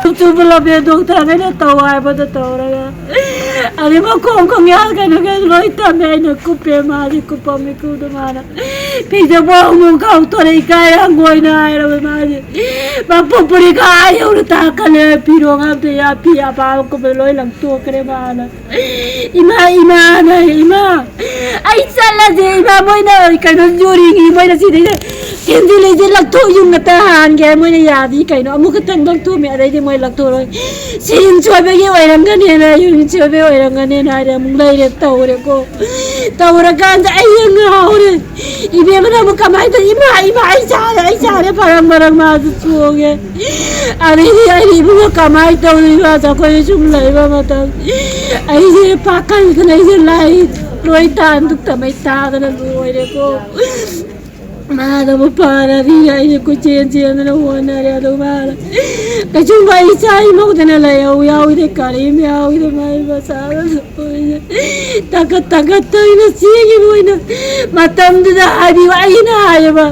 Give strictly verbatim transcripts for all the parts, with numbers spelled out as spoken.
ꯆꯨꯝ ꯆꯨꯝꯕ ꯂꯝꯕꯦꯟ ꯊꯣꯡ ꯊꯥꯡꯉꯩꯅ ꯇꯧ ꯍꯥꯏꯕꯗꯣ ꯇꯧꯔꯒ, ꯑꯗꯩ ꯃꯈꯣꯡ ꯈꯣꯡꯌꯥ ꯀꯩꯅꯣ ꯀꯩꯅꯣ ꯂꯣꯏ ꯇꯝꯃꯦ꯫ ꯑꯩꯅ ꯀꯨꯞꯄꯦ, ꯃꯥꯗꯤ ꯀꯨꯞꯄꯝꯃꯤ꯫ ꯀꯨꯞꯗ ꯃꯥꯅ ꯐꯤꯖꯕꯣ ꯑꯃꯨꯛ ꯀꯥꯎꯊꯣꯔꯛꯏ꯫ ꯏꯀꯥꯏ ꯍꯪꯒꯣꯏꯅ ꯍꯥꯏꯔꯕ ꯃꯥꯗꯤ꯫ ꯃꯄꯨ ꯄꯨꯔꯤꯈꯥ ꯌꯧꯅ ꯇꯥꯛꯀꯅꯤ꯫ ꯐꯤꯔꯣꯡ ꯑꯝꯇ ꯌꯥ-, ꯐꯤ ꯑꯄꯥꯕ ꯀꯨꯞꯄ ꯂꯣꯏ ꯂꯪꯊꯣꯛꯈ꯭ꯔꯦ ꯃꯥꯅ꯫ "ꯏꯃꯥ, ꯏꯃꯥ", ꯍꯥꯏ, "ꯏꯃꯥ, ꯑꯩ ꯆꯠꯂꯁꯦ ꯏꯃꯥ, ꯃꯣꯏꯅ ꯀꯩꯅꯣ ꯌꯣꯔꯤꯉꯤ, ꯃꯣꯏꯅ ꯁꯤꯗꯩꯗ ꯊꯤꯟꯖꯤꯜꯂꯤꯁꯦ ꯂꯪꯊꯣꯛ, ꯌꯨꯝ ꯉꯥꯛꯇ ꯍꯥꯟꯒꯦ ꯍꯥꯏ, ꯃꯣꯏꯅ ꯌꯥꯗꯤ ꯀꯩꯅꯣ, ꯑꯃꯨꯛ ꯈꯛꯇꯪ ꯂꯪꯊꯣꯛꯑꯝꯃꯤ, ꯑꯗꯩꯗꯤ ꯃꯣꯏ ꯂꯪꯊꯣꯛꯑꯔꯣꯏ, ꯁꯤꯟ ꯁꯣꯏꯕꯒꯤ ꯑꯣꯏꯔꯝꯒꯅꯦꯅ, ꯌꯨꯝ ꯁꯣꯏꯕꯒꯤ ꯑꯣꯏꯔꯝꯒꯅꯦꯅ" ꯍꯥꯏꯔꯦ꯫ ꯑꯃꯨꯛ ꯂꯩꯔꯦ, ꯇꯧꯔꯦꯀꯣ꯫ ꯇꯧꯔꯀꯥꯟꯗ ꯑꯩ ꯉꯥꯎꯔꯦ꯫ ꯏꯕꯦꯝꯃꯅ ꯑꯃꯨꯛ ꯀꯃꯥꯏꯅ ꯇꯧ-, "ꯏꯃꯥ, ꯏꯃꯥ, ꯑꯩ ꯆꯥꯔꯦ, ꯑꯩ ꯆꯥꯔꯦ", ꯃꯔꯪ ꯃꯔꯪ ꯃꯥꯁꯨ ꯆꯣꯡꯉꯦ꯫ ꯑꯗꯩꯗꯤ ꯑꯩꯅ, "ꯏꯕꯨꯡꯉꯣ, ꯀꯃꯥꯏꯅ ꯇꯧꯔꯤꯕ?" ꯑꯩꯈꯣꯏ ꯁꯨꯝ ꯂꯩꯕ ꯃꯇꯝ, ꯑꯩꯁꯦ ꯄꯥꯈꯠꯇꯅ ꯑꯩꯁꯦ ꯂꯥꯏ ꯂꯣꯏ ꯇꯥꯟ ꯗꯨꯛ ꯊꯥꯎꯃꯩ ꯊꯥꯗꯅ ꯂꯣꯏꯔꯦꯀꯣ꯫ ꯃꯥꯗꯕꯨ ꯐꯔꯗꯤ ꯑꯩꯁꯦ ꯀꯣꯏꯆꯦꯟ ꯆꯦꯟꯗꯅ ꯍꯣꯠꯅꯔꯦ꯫ ꯑꯗꯨ ꯃꯥꯅ ꯀꯩꯁꯨꯝ ꯑꯩ ꯏꯆꯥ ꯏꯃꯧꯗꯅ ꯂꯩꯍꯧ ꯌꯥꯎꯏꯗꯦ, ꯀꯔꯤꯝ ꯌꯥꯎꯏꯗꯦ꯫ ꯃꯥꯏ ꯃꯆꯥꯗ ꯇꯥꯀꯠ ꯇꯥꯀꯠ ꯇꯧꯅ ꯆꯦꯟꯈꯤꯕ ꯑꯣꯏꯅ ꯃꯇꯝꯗꯨꯗ ꯍꯥꯏꯕꯤꯌꯨ꯫ ꯑꯩꯅ ꯍꯥꯏꯌꯦꯕ,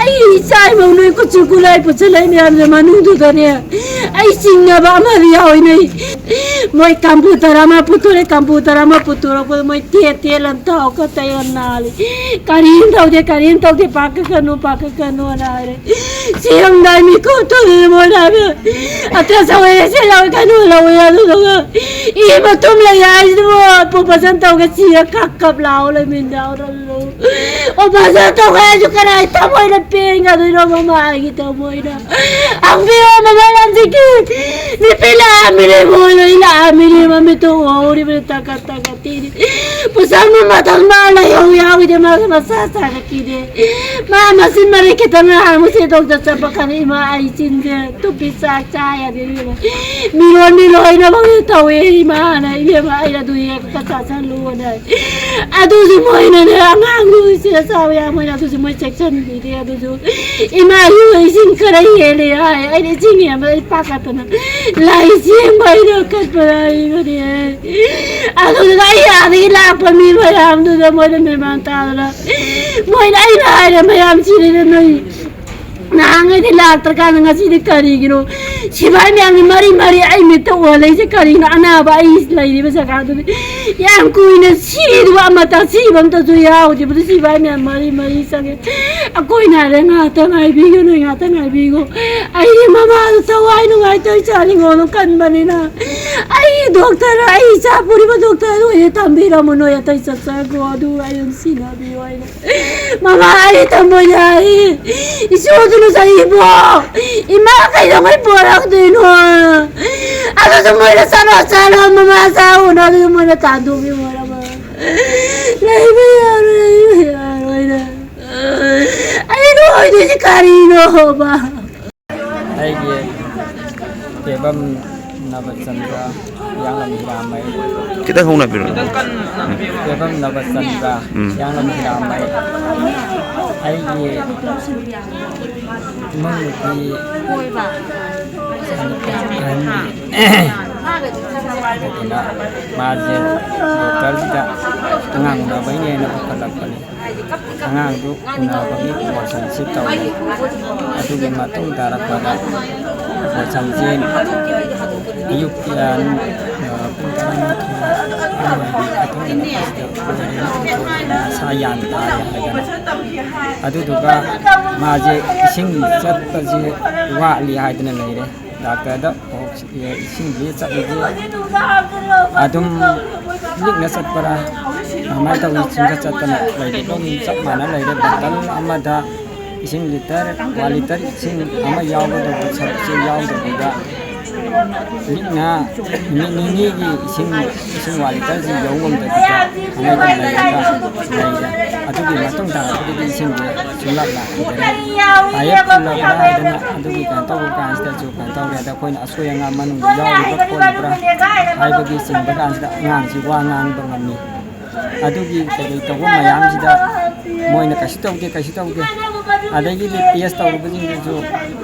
"ꯑꯩ ꯏꯆꯥ ꯏꯃꯧ ꯅꯣꯏ ꯀꯨꯠꯁꯨ ꯀꯨꯠꯂꯥꯏ ꯄꯨꯁꯜꯂꯛꯏ ꯃꯌꯥꯝꯁꯦ ꯃꯅꯨꯡꯗꯨꯗꯅꯦ ꯑꯩ ꯆꯤꯡꯅꯕ ꯑꯃꯗꯤ ꯌꯥꯎꯏ ꯅꯣꯏ"꯫ ꯃꯣꯏ ꯀꯝꯄ꯭ꯌꯨꯇꯔ ꯑꯃ ꯄꯨꯊꯣꯔꯛꯑꯦ, ꯀꯝꯄ꯭ꯌꯨꯇꯔ ꯑꯃ ꯄꯨꯊꯣꯔꯛꯄꯗ ꯃꯣꯏ ꯇꯦꯠ ꯇꯦꯠ ꯂꯟ ꯇꯥꯎ ꯈꯛꯇ ꯌꯥꯝ ꯅꯥꯜꯂꯤ꯫ "ꯀꯔꯤꯝ ꯇꯧꯗꯦ, ꯀꯔꯤꯝ ꯇꯧꯗꯦ, ꯄꯥꯈꯠꯀꯅꯨ, ꯄꯥꯈꯠꯀꯅꯨꯅ" ꯍꯥꯏꯔꯦ꯫ ꯁꯤꯔꯝꯗꯥꯏ ꯃꯤꯀꯨꯞ ꯊꯣꯛꯂꯛꯑꯦ ꯃꯣꯏꯅ ꯍꯥꯏꯕ꯫ ꯑꯇꯩ ꯁꯧꯔꯦ, ꯁꯦ ꯂꯥꯎ ꯀꯩꯅꯣ ꯂꯧꯋꯦ, ꯑꯗꯨꯗꯨꯒ ꯏ ꯃꯇꯨꯝ ꯂꯩ ꯍꯥꯏꯁꯤꯕꯨ ꯑꯣꯄꯔꯦꯁꯟ ꯇꯧꯒꯦ ꯁꯤꯔ ꯀꯞ ꯀꯞ ꯂꯥꯎ ꯂꯩꯃꯤꯟꯅ ꯑꯣꯄꯔꯦꯁꯟ ꯇꯧꯒꯦ ꯍꯥꯏꯁꯨ ꯀꯅꯥꯏ ꯊꯃꯣꯏꯅ ꯄꯦꯟꯒꯗꯣꯏꯅꯣ? ꯃꯃꯥꯒꯤ ꯊꯃꯣꯏꯅ꯫ ꯍꯪꯕꯤꯌꯣ ꯃꯃꯥ ꯂꯟꯖꯤꯠꯀꯤ ꯅꯨꯄꯤ ꯂꯥꯛꯑꯝꯃꯤꯅꯦ, ꯃꯣꯏ ꯂꯣꯏ ꯂꯥꯛꯑꯝꯃꯤꯅꯦ, ꯃꯃꯤꯠꯇꯣ ꯎꯍꯧꯔꯤꯕꯅꯤ ꯇꯀꯠ ꯇꯀꯠ꯫ ꯄꯨꯁꯜ ꯃꯃꯥ ꯊꯪꯕ ꯂꯩꯍꯧ ꯌꯥꯎꯏꯗꯦ, ꯃꯥꯁꯨ ꯃꯁꯥ ꯁꯥꯒꯠꯈꯤꯗꯦ꯫ ꯃꯥ ꯃꯆꯤꯟ ꯃꯔꯩ ꯈꯤꯇꯪ ꯉꯥꯡꯕꯁꯦ ꯗꯣꯛꯇꯔ ꯆꯠꯄ ꯀꯥꯟꯗ, "ꯏꯃꯥ, ꯑꯩ ꯆꯤꯟꯁꯦ ꯇꯨꯞꯄꯤ, ꯆꯥꯛ ꯆꯥ ꯌꯥꯗꯦ ꯏꯕꯦꯝꯃ꯫ ꯃꯤꯔꯣꯟ ꯃꯤꯔꯣꯟ ꯂꯣꯏꯅꯃꯛ ꯇꯧꯋꯦ ꯏꯃꯥꯅ, ꯏꯕꯦꯝꯃ, ꯑꯩ ꯑꯗꯨ ꯍꯦꯛꯇ ꯆꯥꯁꯜꯂꯨꯅ"꯫ ꯑꯗꯨꯁꯨ ꯃꯣꯏꯅꯅꯦ, ꯑꯉꯥꯡꯗꯨ ꯁꯤꯗ ꯆꯥꯎ ꯌꯥ, ꯃꯣꯏꯅ ꯑꯗꯨꯁꯨ ꯃꯣꯏ ꯆꯦꯛꯁꯤꯟꯕꯤꯗꯦ꯫ ꯑꯗꯨꯁꯨ ꯏꯃꯥ, ꯏꯁꯤꯡ ꯈꯔ ꯍꯦꯜꯂꯦ ꯍꯥꯏ꯫ ꯑꯩꯅ ꯏꯁꯤꯡ ꯍꯦꯟꯕꯗ ꯑꯩ ꯄꯥꯈꯠꯇꯅ ꯂꯥꯏ ꯆꯦꯟꯕ ꯑꯩꯅ ꯀꯠꯄ ꯍꯥꯏꯕꯅꯦ꯫ ꯑꯗꯨꯗꯨꯒ ꯑꯩ ꯑꯥꯗꯒꯤ ꯂꯥꯛꯄ ꯃꯤ ꯃꯌꯥꯝꯗꯨꯗ ꯃꯣꯏꯅ ꯃꯦꯃꯥꯟ ꯇꯥꯗꯅ, ꯃꯣꯏꯅ, ꯑꯩꯅ ꯍꯥꯏꯔꯦ, "ꯃꯌꯥꯝ ꯁꯤꯔꯦꯗ ꯅꯣꯏ ꯅꯍꯥꯟꯉꯩꯗꯤ ꯂꯥꯛꯇ꯭ꯔꯀꯥꯟꯗ ꯉꯁꯤꯗꯤ ꯀꯔꯤꯒꯤꯅꯣ? ꯁꯤꯐꯥꯏ ꯃꯌꯥꯝꯅ ꯃꯔꯤ ꯃꯔꯤ ꯑꯩ ꯃꯤꯠꯇ ꯎꯍꯜꯂꯛꯏꯁꯦ ꯀꯔꯤꯅꯣ? ꯑꯅꯥꯕ ꯑꯩ ꯂꯩꯔꯤꯕ ꯖꯒꯥꯗꯨꯗꯤ ꯌꯥꯝ ꯀꯨꯏꯅ ꯁꯤꯗꯨꯕ ꯑꯃꯇ ꯁꯤꯕ ꯑꯃꯇꯁꯨ ꯌꯥꯎꯗꯦꯕꯗꯨ ꯁꯤꯐꯥꯏ ꯃꯌꯥꯝ ꯃꯔꯤ ꯃꯔꯤ ꯆꯪꯉꯦ꯫ ꯑꯩꯈꯣꯏꯅ ꯍꯥꯏꯔꯦ, "ꯉꯥꯏꯍꯥꯛꯇ ꯉꯥꯏꯕꯤꯒꯅꯨ, ꯉꯥꯏꯍꯥꯛꯇ ꯉꯥꯏꯕꯤꯒꯣ꯫ ꯑꯩꯒꯤ ꯃꯃꯥꯗꯣ ꯊꯋꯥꯏ ꯅꯨꯡꯉꯥꯏꯇꯧ ꯆꯥꯅꯤꯡꯉꯣꯅ ꯈꯟꯕꯅꯤꯅ ꯑꯩ ꯗꯣꯛꯇꯔ, ꯑꯩ ꯏꯆꯥ ꯄꯨꯔꯤꯕ ꯗꯣꯛꯇꯔ ꯑꯗꯨ ꯑꯣꯏꯅ ꯊꯝꯕꯤꯔꯝꯃꯣ, ꯅꯣꯏ ꯑꯇꯩ ꯆꯠꯆꯈ꯭ꯔꯣ, ꯑꯗꯨꯒ ꯑꯩ ꯑꯗꯨꯝ ꯁꯤꯟꯅꯕꯤꯌꯣ" ꯍꯥꯏꯅ꯫ ꯃꯃꯥ, ꯑꯩ ꯊꯃꯣꯏ ꯅꯥꯏ꯫ ꯏꯁꯣꯔꯗꯨꯅ ꯆꯩꯕꯣ꯫ ꯏꯃꯥ ꯀꯩꯗꯧꯉꯩ ꯄꯣꯔꯛꯇꯣꯏꯅꯣ? ꯑꯗꯨꯁꯨ ꯃꯣꯏꯅ ꯆꯠꯂꯣ, ꯆꯠꯂꯣ, ꯃꯃꯥ ꯆꯥꯎꯅ ꯑꯗꯨꯁꯨ ꯃꯣꯏꯅ ꯇꯥꯟꯊꯣꯛꯄꯤꯔꯝꯃꯣ꯫ ꯂꯩꯕ ꯌꯥꯔꯣꯏ, ꯂꯩꯕ ꯌꯥꯔꯣꯏꯅ꯫ ꯑꯩ ꯂꯣꯏꯗꯣꯏꯁꯦ ꯀꯔꯤꯅꯣꯕ? ꯑꯩꯒꯤ ꯄꯦꯕꯝ ꯅꯕꯆꯟꯗ꯭ꯔ, ꯍꯤꯌꯥꯡꯂꯝ ꯍꯤꯔꯥꯃꯩ꯫ ꯈꯤꯇꯪ ꯍꯧꯅ ꯍꯥꯏꯕꯤꯔꯛꯑꯣ꯫ ꯄꯦꯕꯝ ꯅꯕꯆꯟꯗ꯭ꯔ, ꯎꯝ꯫ ꯍꯤꯌꯥꯡꯂꯝ ꯍꯤꯔꯥꯃꯩ꯫ ꯑꯩꯒꯤ ꯏꯃꯨꯡ ꯅꯨꯄꯤ ꯑꯍꯟꯒꯤ, ꯑꯗꯨꯅ ꯃꯥꯁꯦ ꯗꯣꯛꯇꯔꯁꯤꯗ ꯑꯉꯥꯡ ꯎꯅꯕꯩꯅꯦꯅ ꯄꯨꯈꯠꯂꯛꯄꯅꯤ꯫ ꯑꯉꯥꯡꯗꯨ ꯎꯅꯕꯒꯤ ꯑꯣꯄꯔꯦꯁꯟꯁꯤ ꯇꯧꯔꯦ꯫ ꯑꯗꯨꯒꯤ ꯃꯇꯨꯡ ꯇꯥꯔꯛꯄꯗ ꯑꯣꯄꯔꯦꯁꯟꯁꯤ ꯑꯌꯨꯛꯀꯤ, ꯑ, ꯄꯨꯡ ꯇꯔꯥꯃꯥꯊꯣꯏ ꯑꯗꯨꯋꯥꯏꯒꯤ ꯃꯇꯨꯡꯗ ꯃꯁꯥ ꯌꯥꯝ ꯇꯥꯔꯦ ꯍꯥꯏꯗꯅ꯫ ꯑꯗꯨꯗꯨꯒ ꯃꯥꯁꯦ ꯏꯁꯤꯡ ꯆꯠꯄꯁꯦ ꯋꯥꯠꯂꯤ ꯍꯥꯏꯗꯅ ꯂꯩꯔꯦ꯫ ꯗꯥꯛꯇꯔꯗ ꯏꯁꯤꯡꯁꯤ ꯆꯠꯂꯤꯁꯦ ꯑꯗꯨꯝ ꯂꯤꯛꯅ ꯆꯠꯄ꯭ꯔꯥ, ꯀꯃꯥꯏꯅ ꯇꯧꯏ? ꯆꯤꯡꯈꯠ ꯆꯠꯇꯅ ꯂꯩꯔꯤꯕ ꯆꯞ ꯃꯥꯟꯅ ꯂꯩꯔꯦ꯫ ꯕꯣꯇꯜ ꯑꯃꯗ ꯏꯁꯤꯡ ꯂꯤꯇꯔ, ꯋꯥꯟ ꯂꯤꯇꯔ ꯏꯁꯤꯡ ꯑꯃ ꯌꯥꯎꯒꯗꯧꯕ ꯁꯔꯨꯛꯁꯦ ꯌꯥꯎꯗꯕꯤꯗ, ꯂꯤꯛꯅ ꯅꯨꯃꯤꯠ ꯅꯤꯅꯤꯒꯤ ꯏꯁꯤꯡ, ꯏꯁꯤꯡ ꯋꯥꯟ ꯂꯤꯇꯔꯁꯤ ꯌꯧ ꯉꯝꯗꯕꯤꯗ ꯑꯃꯗ ꯂꯩꯔꯒ ꯂꯩꯔꯦ꯫ ꯑꯗꯨꯒꯤ ꯃꯇꯨꯡ ꯇꯥꯔꯛꯄꯗꯗꯤ ꯏꯁꯤꯡꯁꯦ ꯁꯨꯡꯂꯥꯛ ꯂꯥꯛꯈꯤꯗꯔꯦ꯫ ꯄꯥꯌꯦꯞ ꯐꯨꯜꯂꯕ꯭ꯔꯥ ꯍꯥꯏꯗꯅ ꯑꯗꯨꯒꯤ ꯀꯩꯅꯣ ꯇꯧꯕ ꯀꯥꯟꯁꯤꯗꯁꯨ ꯀꯩꯅꯣ ꯇꯧꯔꯦ꯫ ꯑꯗ ꯑꯩꯈꯣꯏꯅ ꯑꯁꯣꯏ ꯑꯉꯥꯝ ꯃꯅꯨꯡꯗ ꯌꯥꯎꯔꯤꯕ꯭ꯔꯥ ꯈꯣꯠꯂꯤꯕ꯭ꯔꯥ ꯍꯥꯏꯕꯒꯤ ꯆꯤꯡꯕ ꯀꯥꯟꯁꯤꯗ ꯑꯉꯥꯡꯁꯤ ꯋꯥ ꯉꯥꯡꯕ ꯉꯝꯃꯤ꯫ ꯑꯗꯨꯒꯤ ꯀꯩꯀꯩ ꯇꯧꯕ ꯃꯌꯥꯝꯁꯤꯗ ꯃꯣꯏꯅ ꯀꯩꯁꯨ ꯇꯧꯗꯦ, ꯀꯩꯁꯨ ꯇꯧꯗꯦ꯫ ꯑꯗꯒꯤꯗꯤ ꯇꯦꯁ ꯇꯧꯔꯨꯕꯁꯤꯡꯗꯨꯁꯨ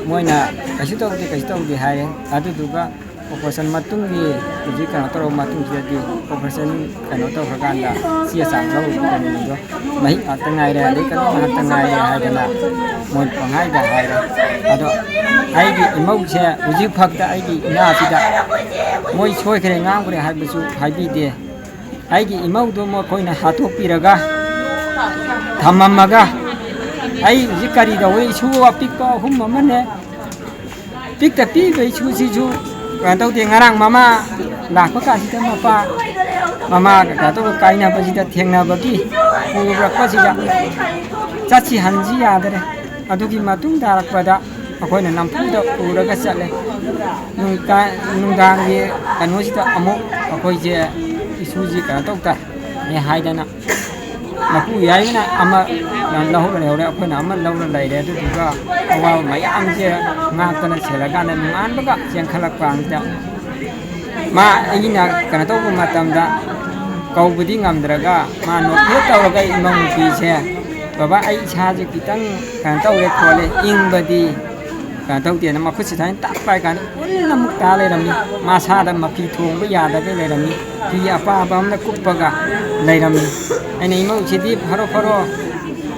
ꯃꯣꯏꯅ ꯀꯩꯁꯨ ꯇꯧꯗꯦ, ꯀꯩꯁꯨ ꯇꯧꯗꯦ ꯍꯥꯏꯔꯦ꯫ ꯑꯗꯨꯗꯨꯒ ꯑꯣꯄꯔꯦꯁꯟ ꯃꯇꯨꯡꯒꯤ, ꯍꯧꯖꯤꯛ ꯀꯩꯅꯣ ꯇꯧꯔꯕ ꯃꯇꯨꯡꯁꯤꯗꯗꯤ, ꯑꯣꯄꯔꯦꯁꯟ ꯀꯩꯅꯣ ꯇꯧꯈ꯭ꯔꯀꯥꯟꯗ ꯆꯦ ꯆꯥꯡ ꯂꯧꯔꯨꯕ ꯀꯩꯅꯣꯗꯣ ꯃꯍꯤꯛ ꯉꯥꯛꯇ ꯉꯥꯏꯔꯦ, ꯑꯗꯩ ꯀꯩꯅꯣ ꯉꯥꯛꯇ ꯉꯥꯏꯔꯦ ꯍꯥꯏꯗꯅ ꯃꯣꯏ ꯄꯪꯍꯥꯏꯗ ꯍꯥꯏꯔꯦ꯫ ꯑꯗꯣ ꯑꯩꯒꯤ ꯏꯃꯧꯁꯦ ꯍꯧꯖꯤꯛ ꯐꯥꯎꯗ ꯑꯩꯒꯤ ꯏꯃꯥꯁꯤꯗ ꯃꯣꯏ ꯁꯣꯏꯈ꯭ꯔꯦ, ꯉꯥꯡꯈ꯭ꯔꯦ ꯍꯥꯏꯕꯁꯨ ꯍꯥꯏꯕꯤꯗꯦ꯫ ꯑꯩꯒꯤ ꯏꯃꯧꯗꯣ ꯃꯈꯣꯏꯅ ꯍꯥꯠꯇꯣꯛꯄꯤꯔꯒ ꯊꯝꯃꯝꯃꯒ, ꯑꯩ ꯍꯧꯖꯤꯛ ꯀꯔꯤ ꯇꯧꯋꯤ? ꯏꯁꯨ ꯑꯄꯤꯛꯄ ꯑꯍꯨꯝ ꯑꯃꯅꯦ, ꯄꯤꯛꯇ ꯄꯤꯛꯏꯕ ꯏꯁꯨꯁꯤꯁꯨ ꯀꯩꯅꯣ ꯇꯧꯗꯦ꯫ ꯉꯔꯥꯡ ꯃꯃꯥ ꯂꯥꯛꯄ ꯀꯥꯟꯁꯤꯗ ꯃꯄꯥ, ꯃꯃꯥꯒ ꯀꯩꯅꯣ ꯇꯧꯕ ꯀꯥꯏꯅꯕꯁꯤꯗ ꯊꯦꯡꯅꯕꯒꯤ ꯄꯨꯔꯛꯄꯁꯤꯗ ꯆꯠꯁꯤ ꯍꯟꯁꯤ ꯌꯥꯗꯔꯦ꯫ ꯑꯗꯨꯒꯤ ꯃꯇꯨꯡ ꯇꯥꯔꯛꯄꯗ ꯑꯩꯈꯣꯏꯅ ꯅꯝꯐꯨꯗ ꯄꯨꯔꯒ ꯆꯠꯂꯦ꯫ ꯅꯨꯡꯗꯥ-, ꯅꯨꯡꯗꯥꯡꯒꯤ ꯀꯩꯅꯣꯁꯤꯗ ꯑꯃꯨꯛ ꯑꯩꯈꯣꯏꯁꯦ ꯏꯁꯨꯁꯤ ꯀꯩꯅꯣ ꯇꯧ ꯇꯥꯔꯦ ꯍꯥꯏꯗꯅ ꯃꯄꯨ ꯌꯥꯏꯃꯅ ꯑꯃ ꯂꯧꯍꯧꯔ ꯂꯩꯍꯧꯔꯦ, ꯑꯩꯈꯣꯏꯅ ꯑꯃ ꯂꯧꯔ ꯂꯩꯔꯦ꯫ ꯑꯗꯨꯗꯨꯒ ꯑꯋꯥꯕ ꯃꯌꯥꯝꯁꯦ ꯉꯥꯛꯇꯅ ꯁꯦꯜꯂꯀꯥꯟꯗ ꯅꯣꯡꯉꯥꯟꯕꯒ ꯆꯦꯟꯈꯠꯂꯛꯄ ꯀꯥꯟꯁꯤꯗ ꯃꯥ ꯑꯩꯅ ꯀꯩꯅꯣ ꯇꯧꯕ ꯃꯇꯝꯗ ꯀꯧꯕꯗꯤ ꯉꯝꯗ꯭ꯔꯒ ꯃꯥ ꯅꯣꯛꯐꯦꯠ ꯇꯧꯔꯒ ꯏꯃꯧ ꯅꯨꯄꯤꯁꯦ, "ꯕꯕꯥ, ꯑꯩ ꯏꯁꯥꯁꯦ ꯈꯤꯇꯪ ꯀꯩꯅꯣ ꯇꯧꯔꯦ ꯈꯣꯠꯂꯦ, ꯏꯪꯕꯗꯤ ꯀꯩꯅꯣ ꯇꯧꯗꯦꯅ" ꯃꯈꯨꯠꯁꯤ ꯁꯨꯃꯥꯏꯅ ꯇꯛ ꯄꯥꯏ ꯀꯥꯟꯗ ꯎꯟ ꯑꯃꯨꯛ ꯇꯥ ꯂꯩꯔꯝꯃꯤ꯫ ꯃꯁꯥꯗ ꯃꯐꯤ ꯊꯣꯡꯕ ꯌꯥꯗꯒꯩ ꯂꯩꯔꯝꯃꯤ꯫ ꯐꯤ ꯑꯄꯥꯕ ꯑꯃꯅ ꯀꯨꯞꯄꯒ ꯂꯩꯔꯝꯃꯤ꯫ ꯑꯩꯅ, "ꯏꯃꯧꯁꯤꯗꯤ ꯐꯔꯣ ꯐꯔꯣ,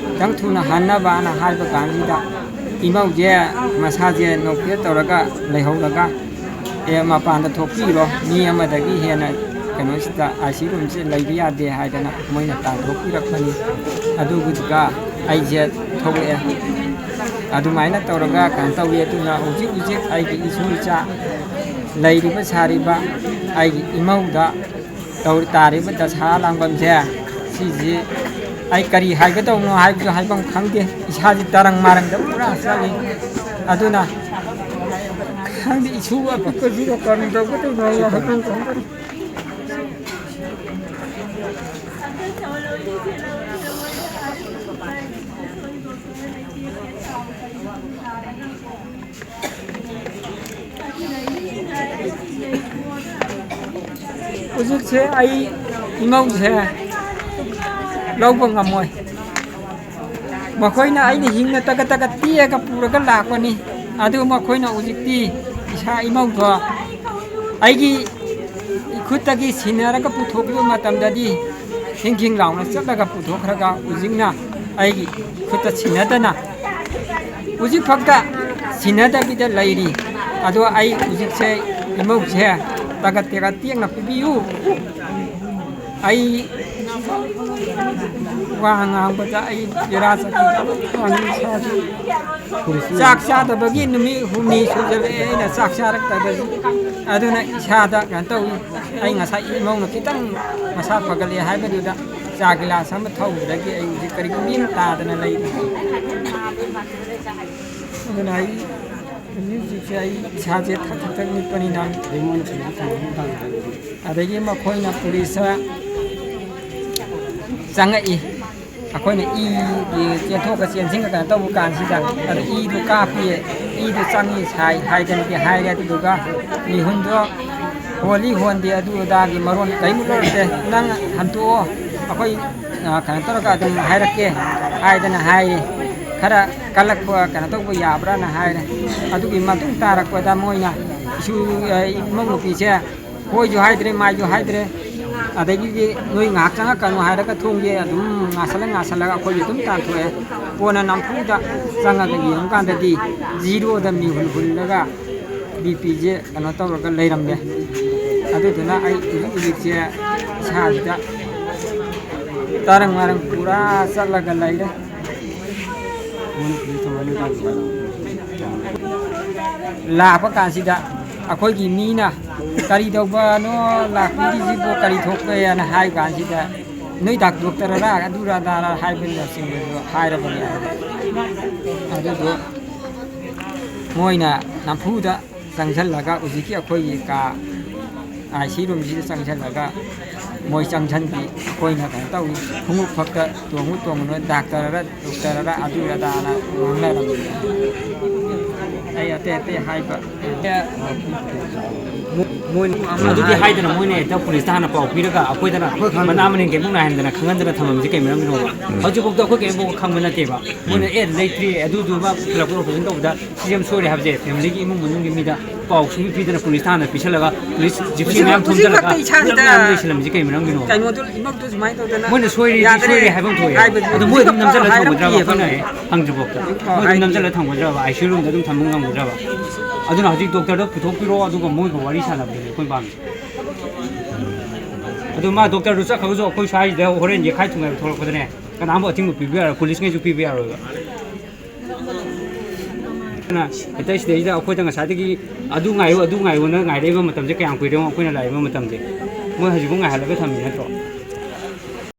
ꯈꯤꯇꯪ ꯊꯨꯅ ꯍꯟꯅꯕꯅ" ꯍꯥꯏꯕ ꯀꯥꯟꯁꯤꯗ ꯏꯃꯧꯁꯦ ꯃꯁꯥꯁꯦ ꯅꯣꯛꯐꯦꯠ ꯇꯧꯔꯒ ꯂꯩꯍꯧꯔꯒ, "ꯑꯦ, ꯃꯄꯥꯟꯗ ꯊꯣꯛꯄꯤꯔꯣ, ꯃꯤ ꯑꯃꯗꯒꯤ ꯍꯦꯟꯅ ꯀꯩꯅꯣꯁꯤꯗ, ꯑꯥꯏ ꯁꯤ ꯔꯨꯝꯁꯤꯗ ꯂꯩꯕ ꯌꯥꯗꯦ" ꯍꯥꯏꯗꯅ ꯃꯣꯏꯅ ꯇꯥꯟꯊꯣꯛꯄꯤꯔꯛꯄꯅꯤ꯫ ꯑꯗꯨꯗꯨꯒ ꯑꯩꯁꯦ ꯊꯣꯛꯂꯛꯑꯦ꯫ ꯑꯗꯨꯃꯥꯏꯅ ꯇꯧꯔꯒ ꯀꯩꯅꯣ ꯇꯧꯋꯤ꯫ ꯑꯗꯨꯅ ꯍꯧꯖꯤꯛ ꯍꯧꯖꯤꯛ ꯑꯩꯒꯤ ꯏꯁꯨ ꯏꯆꯥ ꯂꯩꯔꯤꯕ ꯁꯥꯔꯤꯕ ꯑꯩꯒꯤ ꯏꯃꯧꯗ ꯇꯧꯔꯤ ꯇꯥꯔꯤꯕ ꯗꯁꯥ ꯂꯥꯡꯕꯝꯁꯦ ꯁꯤꯁꯤ ꯑꯩ ꯀꯔꯤ ꯍꯥꯏꯒꯗꯧꯅꯣ ꯍꯥꯏꯕꯁꯨ ꯍꯥꯏꯐꯝ ꯈꯪꯗꯦ꯫ ꯏꯁꯥꯁꯤ ꯇꯔꯪ ꯃꯔꯪꯗ ꯄꯨꯔꯥ ꯆꯠꯂꯤ꯫ ꯑꯗꯨꯅ ꯈꯪꯗꯦ, ꯏꯁꯨ ꯑꯄꯤꯛꯄꯁꯤꯒ ꯀꯔꯤ ꯇꯧꯒꯗꯣꯏꯅꯣ ꯍꯥꯏꯕ ꯍꯥꯏꯐꯝ ꯈꯪꯗꯦ꯫ ꯍꯧꯖꯤꯛꯁꯦ ꯑꯩ ꯏꯃꯧꯁꯦ ꯂꯧꯕ ꯉꯝꯃꯣꯏ꯫ ꯃꯈꯣꯏꯅ ꯑꯩꯅ ꯍꯤꯡꯅ ꯇꯒꯠ ꯇꯒꯠ ꯇꯦꯛꯑꯒ ꯄꯨꯔꯒ ꯂꯥꯛꯄꯅꯤ꯫ ꯑꯗꯨ ꯃꯈꯣꯏꯅ ꯍꯧꯖꯤꯛꯇꯤ ꯏꯁꯥ ꯏꯃꯧꯗꯣ ꯑꯩꯒꯤ ꯏꯈꯨꯠꯇꯒꯤ ꯁꯤꯟꯅꯔꯒ ꯄꯨꯊꯣꯛꯈꯤꯕ ꯃꯇꯝꯗꯗꯤ ꯈꯤꯡ ꯈꯤꯡ ꯂꯥꯎꯅ ꯆꯠꯂꯒ ꯄꯨꯊꯣꯛꯈ꯭ꯔꯒ ꯍꯧꯖꯤꯛꯅ ꯑꯩꯒꯤ ꯈꯨꯠꯇ ꯁꯤꯟꯅꯗꯅ ꯍꯧꯖꯤꯛ ꯐꯥꯎꯗ ꯁꯤꯟꯅꯗꯕꯤꯗ ꯂꯩꯔꯤ꯫ ꯑꯗꯣ ꯑꯩ ꯍꯧꯖꯤꯛꯁꯦ ꯏꯃꯧꯁꯦ ꯇꯒꯠ ꯇꯦꯒꯠ ꯇꯦꯛꯅ ꯄꯤꯕꯤꯌꯨ꯫ ꯑꯩ ꯋꯥ ꯉꯥꯡꯕꯗ ꯑꯩ ꯕꯦꯔꯥ ꯆꯠꯈꯤꯗꯕ ꯋꯥꯅꯤ ꯏꯁꯥꯁꯦ꯫ ꯆꯥꯛ ꯆꯥꯗꯕꯒꯤ ꯅꯨꯃꯤꯠ ꯍꯨꯝꯅꯤ ꯁꯨꯖꯜꯂꯛꯑꯦ ꯑꯩꯅ ꯆꯥꯛ ꯆꯥꯔꯛꯇꯕꯁꯤ꯫ ꯑꯗꯨꯅ ꯏꯁꯥꯗ ꯀꯩꯅꯣ ꯇꯧꯏ꯫ ꯑꯩ ꯉꯁꯥꯏ ꯏꯃꯧꯅ ꯈꯤꯇꯪ ꯃꯁꯥ ꯐꯒꯠꯂꯦ ꯍꯥꯏꯕꯗꯨꯗ ꯆꯥ ꯒꯤꯂꯥꯁ ꯑꯃ ꯊꯧꯕꯗꯒꯤ ꯑꯩ ꯍꯧꯖꯤꯛ ꯀꯔꯤꯒꯨꯝꯕꯤ ꯑꯃ ꯇꯥꯗꯅ ꯂꯩꯔꯤ꯫ ꯑꯗꯨꯅ ꯑꯩ ꯍꯧꯖꯤꯛ ꯍꯧꯖꯤꯛꯁꯦ ꯑꯩ ꯏꯁꯥꯁꯦ ꯊꯛ ꯊꯛ ꯊꯛ ꯅꯤꯛꯄꯅꯤꯅ꯫ ꯑꯗꯒꯤ ꯃꯈꯣꯏꯅ ꯄꯨꯂꯤꯁꯇ ꯆꯪꯉꯛꯏ꯫ ꯑꯩꯈꯣꯏꯅ ꯏꯒꯤ ꯆꯦꯟꯊꯣꯛꯀ ꯆꯦꯟꯁꯤꯟꯒ ꯀꯩꯅꯣ ꯇꯧꯕ ꯀꯥꯟꯁꯤꯗ ꯑꯗꯨ ꯏꯗꯨ ꯀꯥꯞꯄꯤ, ꯏꯗꯨ ꯆꯪꯉꯤ ꯁꯥꯏ ꯍꯥꯏꯗꯅꯗꯤ ꯍꯥꯏꯔꯦ꯫ ꯑꯗꯨꯗꯨꯒ ꯃꯤꯍꯨꯟꯗꯣ ꯍꯣꯜꯂꯤ ꯍꯣꯟꯗꯦ ꯑꯗꯨ ꯑꯗꯥꯒꯤ ꯃꯔꯣꯟ ꯀꯔꯤꯝ ꯂꯧꯔꯛꯇꯦ꯫ "ꯅꯪ ꯍꯟꯇꯣꯛꯑꯣ, ꯑꯩꯈꯣꯏ, ꯑ, ꯀꯩꯅꯣ ꯇꯧꯔꯒ ꯑꯗꯨꯝ ꯍꯥꯏꯔꯛꯀꯦ" ꯍꯥꯏꯗꯅ ꯍꯥꯏꯔꯤ꯫ ꯈꯔ ꯀꯜꯂꯛꯄ ꯀꯩꯅꯣ ꯇꯧꯕ ꯌꯥꯕ꯭ꯔꯥꯅ ꯍꯥꯏꯔꯦ꯫ ꯑꯗꯨꯒꯤ ꯃꯇꯨꯡ ꯇꯥꯔꯛꯄꯗ ꯃꯣꯏꯅ ꯏꯁꯨ-, ꯑ, ꯏꯃꯧ ꯅꯨꯄꯤꯁꯦ ꯍꯣꯏꯁꯨ ꯍꯥꯏꯗ꯭ꯔꯦ, ꯃꯥꯏꯁꯨ ꯍꯥꯏꯗ꯭ꯔꯦ꯫ ꯑꯗꯒꯤꯗꯤ "ꯅꯣꯏ ꯉꯥꯏꯍꯥꯛ ꯆꯪꯉꯛꯀꯅꯨ" ꯍꯥꯏꯔꯒ ꯊꯣꯡꯁꯦ ꯑꯗꯨꯝ ꯉꯥꯁꯜꯂ ꯉꯥꯁꯜꯂꯒ ꯑꯩꯈꯣꯏꯁꯨ ꯑꯗꯨꯝ ꯇꯥꯟꯊꯣꯛꯑꯦ꯫ ꯀꯣꯟꯅ ꯅꯝꯐꯨꯗ ꯆꯪꯉꯒ ꯌꯦꯡꯉꯀꯥꯟꯗꯗꯤ ꯖꯤꯔꯣꯗ ꯃꯤꯍꯨꯟ ꯍꯨꯜꯂꯒ ꯕꯤ ꯄꯤꯁꯦ ꯀꯩꯅꯣ ꯇꯧꯔꯒ ꯂꯩꯔꯝꯃꯦ꯫ ꯑꯗꯨꯗꯨꯅ ꯑꯩ ꯍꯧꯖꯤꯛ ꯍꯧꯖꯤꯛꯁꯦ ꯏꯁꯥꯁꯤꯗ ꯇꯔꯪ ꯃꯔꯪ ꯄꯨꯔꯥ ꯆꯠꯂꯒ ꯂꯩꯔꯦ꯫ ꯂꯥꯛꯄ ꯀꯥꯟꯁꯤꯗ ꯑꯩꯈꯣꯏꯒꯤ ꯃꯤꯅ "ꯀꯔꯤ ꯇꯧꯕꯅꯣ ꯂꯥꯛꯄꯤꯔꯤꯁꯤꯕꯨ, ꯀꯔꯤ ꯊꯣꯛꯄꯦꯅ" ꯍꯥꯏ ꯀꯥꯟꯁꯤꯗ, "ꯅꯣꯏ ꯗꯥꯛ-, ꯗꯣꯛꯇꯔꯔꯥ, ꯑꯗꯨꯔꯥ ꯑꯗꯥꯔꯥ" ꯍꯥꯏꯕꯅꯆꯤꯡꯕꯗꯣ ꯍꯥꯏꯔꯕꯅꯦ꯫ ꯑꯗꯨꯗꯣ ꯃꯣꯏꯅ ꯅꯝꯐꯨꯗ ꯆꯪꯁꯤꯜꯂꯒ ꯍꯧꯖꯤꯛꯀꯤ ꯑꯩꯈꯣꯏꯒꯤ ꯀꯥ ꯑꯥꯏ ꯁꯤ ꯔꯨꯝꯁꯤꯗ ꯆꯪꯁꯤꯜꯂꯒ ꯃꯣꯏ ꯆꯪꯁꯤꯟꯕꯤ꯫ ꯑꯩꯈꯣꯏꯅ ꯀꯩꯅꯣ ꯇꯧꯏ, ꯈꯣꯡꯎꯞ ꯈꯛꯇ ꯇꯣꯡꯉꯨ ꯇꯣꯡꯉꯨꯅ ꯗꯥꯛꯇꯔꯔ ꯗꯣꯛꯇꯔꯔ ꯑꯗꯨ ꯑꯗꯥꯅ ꯉꯥꯡꯅꯔꯝꯃꯤ꯫ ꯑꯩ ꯑꯇꯩ ꯑꯇꯩ ꯍꯥꯏꯕ ꯃꯣꯏꯅ ꯑꯗꯨꯗꯤ ꯍꯥꯏꯗꯅ ꯃꯣꯏꯅ ꯍꯦꯛꯇ ꯄꯨꯂꯤꯁꯇ ꯍꯥꯟꯅ ꯄꯥꯎ ꯄꯤꯔꯒ ꯑꯩꯈꯣꯏꯗꯅ ꯃꯅꯥ ꯃꯁꯤꯡ ꯀꯩꯃꯨꯛ ꯅꯥꯏꯍꯟꯗꯅ ꯈꯪꯍꯟꯗꯅ ꯊꯝꯃꯝꯁꯦ ꯀꯩ ꯃꯔꯝꯒꯤꯅꯣꯕ? ꯍꯧꯖꯤꯛꯐꯥꯎꯗ ꯑꯩꯈꯣꯏ ꯀꯩꯝꯐꯥꯎ ꯈꯪꯕ ꯅꯠꯇꯦꯕ꯫ ꯃꯣꯏꯅ "ꯑꯦ, ꯂꯩꯇ꯭ꯔꯤ, ꯑꯗꯨꯗꯨ ꯃꯥ ꯄꯨꯁꯤꯜꯂꯛꯄ ꯑꯣꯄꯔꯦꯁꯟ ꯇꯧꯕꯗ ꯁꯤ ꯌꯥꯝ ꯁꯣꯏꯔꯦ" ꯍꯥꯏꯕꯁꯦ ꯐꯦꯃꯤꯂꯤꯒꯤ ꯏꯃꯨꯡ ꯃꯅꯨꯡꯒꯤ ꯃꯤꯗ ꯄꯥꯎ ꯁꯨꯡꯄꯤ ꯄꯤꯗꯅ ꯄꯨꯂꯤꯁꯇ ꯍꯥꯟꯅ ꯄꯤꯁꯜꯂꯒ ꯄꯨꯂꯤꯁ ꯖꯤꯞꯁꯤ ꯍꯧꯖꯤꯛ ꯃꯌꯥꯝ ꯍꯧꯖꯤꯛꯃꯛꯇ ꯊꯣꯝꯖꯤꯜꯂꯒ ꯏꯁꯥꯁꯤꯗ ꯄꯨꯂꯞ ꯃꯌꯥꯝ ꯂꯩꯁꯤꯜꯂꯝꯃꯤꯁꯦ ꯀꯩ ꯃꯔꯝꯒꯤꯅꯣꯕ? ꯀꯩꯅꯣꯗꯣ ꯏꯃꯛꯇꯣ ꯁꯨꯃꯥꯏꯅ ꯇꯧꯗꯅ ꯃꯣꯏꯅ ꯁꯣꯏꯔꯦꯗꯤ ꯌꯥꯗ꯭ꯔꯦ ꯁꯣꯏꯔꯦ ꯍꯥꯏꯐꯝ ꯊꯣꯛꯑꯦ꯫ ꯍꯥꯏꯕꯗꯤ ꯑꯗꯣ ꯃꯣꯏ ꯑꯗꯨꯝ ꯍꯧꯖꯤꯛꯐꯥꯎ ꯅꯝꯁꯤꯜꯂ ꯊꯝꯒꯗ꯭ꯔꯕ? ꯍꯥꯏꯔꯛꯇ꯭ꯔꯤꯑꯕ꯫ ꯑꯩꯈꯣꯏꯅ ꯍꯦꯛ ꯍꯪꯗ꯭ꯔꯤꯐꯥꯎꯗ ꯍꯣꯏ, ꯃꯣꯏ ꯑꯗꯨꯝ ꯍꯥꯏꯗꯤ ꯅꯝꯁꯤꯜꯂ ꯊꯝꯒꯗ꯭ꯔꯕ? ꯑꯥꯏ ꯁꯤ ꯌꯨ ꯔꯨꯝꯗ ꯑꯗꯨꯝ ꯊꯝꯕ ꯉꯝꯒꯗ꯭ꯔꯕ? ꯑꯗꯨꯅ ꯍꯧꯖꯤꯛ ꯗꯣꯛꯇꯔꯗꯣ ꯄꯨꯊꯣꯛꯄꯤꯔꯣ, ꯑꯗꯨꯒ ꯃꯣꯏꯒ ꯋꯥꯔꯤ ꯁꯥꯟꯅꯕꯗꯨꯅꯦ ꯑꯩꯈꯣꯏ ꯄꯥꯝꯃꯤꯁꯦ꯫ ꯑꯗꯣ ꯃꯥ ꯗꯣꯛꯇꯔꯗꯨ ꯆꯠꯈ꯭ꯔꯒꯁꯨ ꯑꯩꯈꯣꯏ ꯁ꯭ꯋꯥꯏꯁꯤꯗ ꯍꯣꯔꯦꯟ ꯌꯦꯛꯈꯥꯏ ꯊꯨꯒꯥꯏꯕ ꯊꯣꯛꯂꯛꯄꯗꯅꯦ, ꯀꯅꯥꯝꯕꯨ ꯑꯊꯤꯡꯕ ꯄꯤꯕ ꯌꯥꯔꯣꯏ, ꯄꯨꯂꯤꯁꯉꯩꯁꯨ ꯄꯤꯕ ꯌꯥꯔꯣꯏꯕ꯫ ꯑꯗꯨꯅ ꯍꯦꯛꯇ ꯁꯤꯗꯩꯁꯤꯗ ꯑꯩꯈꯣꯏꯗ ꯉꯁꯥꯏꯗꯒꯤ ꯑꯗꯨ ꯉꯥꯏꯌꯨ, ꯑꯗꯨ ꯉꯥꯏꯌꯨꯅ ꯉꯥꯏꯔꯛꯏꯕ ꯃꯇꯝꯁꯦ ꯀꯌꯥꯝ ꯀꯨꯏꯔꯦ ꯌꯦꯡꯉꯣ, ꯑꯩꯈꯣꯏꯅ ꯂꯥꯛꯏꯕ ꯃꯇꯝꯁꯦ꯫ ꯃꯣꯏ ꯍꯧꯖꯤꯛꯐꯥꯎ ꯉꯥꯏꯍꯜꯂꯒ ꯊꯝꯃꯤ ꯅꯠꯇ꯭ꯔꯣ?